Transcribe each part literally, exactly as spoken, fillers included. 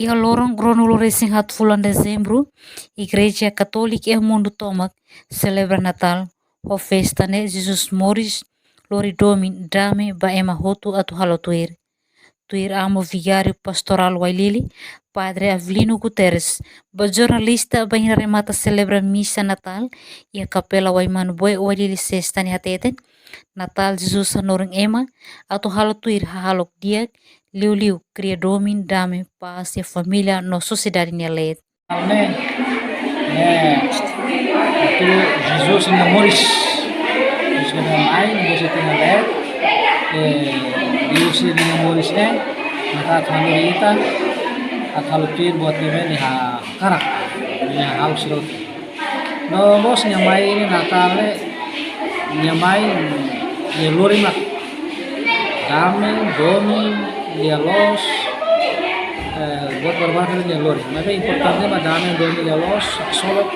Iha loron ruanulu resin haat fulan Dezembru, Igreja Katólika iha mundu tomak selebra Natál, ho festa ne'e Jesus moris, lori domin dame ba ema hotu atu halo tuir. Tuir Amu Vigáriu Pastorál Wailili, Padre Avelino Guterres, ba jornalista bainhira remata selebra misa Natál iha Kapela Waimanu Boe, Wailili, sesta ne'e hateten, Natál Jesus hanorin ema atu halo tuir hahalok di'ak, liuliu kria domin dame, pás iha família no sosiedade nia leet. Ne'e, ne'e, atu Jesus nia moris. Jesus nia mai, Jesus nia leet. Eh, Jesus nia moris ne'e, maka atu hanorin ita, atu halo tuir buat ne'ebé nia hakarak, nia hahalok sira hotu. No mós nia mai iha Natál ne'e, nia mai, nia lori mak dame, domin, lia-loos, eh, buat barbarak nia lori. Maibé importante mak dame, domin, lia-loos, haksolok,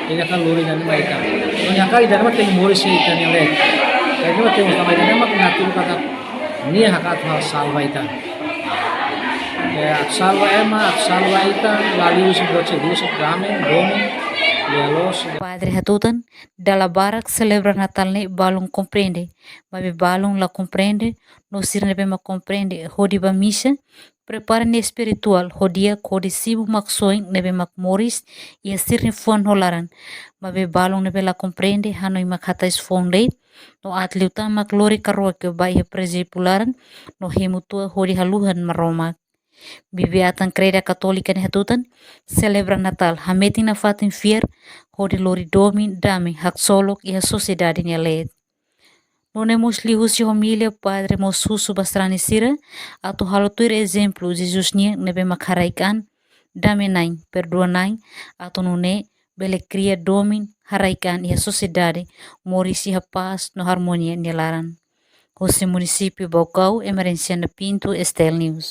nia hakarak lori ida-ne'e mai ita. No nia hakarak ida-ne'e mak tenke moris iha ita-nia leet. Ida-ne'e mak tenke sama ida-ne'e mak nia hatudu katak nia hakarak atu salva ita. Eh, atu salva ema, atu salva ita, la liuhusi buat seguro, dame, domin, lia-loos. Padre hatutan, dala barak selebra Natál ne'e balun komprende, maibé balun la komprende, no sira ne'ebé mak komprende hodi ba misa, prepara nia espirituál ho di'ak hodi simu Maksoin ne'ebé mak moris iha sira-nia fuan ho laran, maibé balun ne'ebé la komprende hanoin mak hatais foun de'it, no aat liután mak lori karoak ba iha prezípiu laran, no hemu tua hodi haluhan Maromak. Bibi-atan Kreda Katólika ne'e hatutan, selebra Natál hametin nafatin fiar hodi lori domin, dame, haksolok iha sosiedade nia leet. Nune'e mós liuhusi homília, Padre mós husu ba sarani sira atu halo tuir ezemplu Jesus nian ne'ebé mak haraik an, dame-na'in, perdua-na'in, atu nune'e bele kria domin, haraik an iha sosiedade, moris iha pás no armonia nia laran. Husi munisípiu Baucau, Emerenciana Pinto, STL News.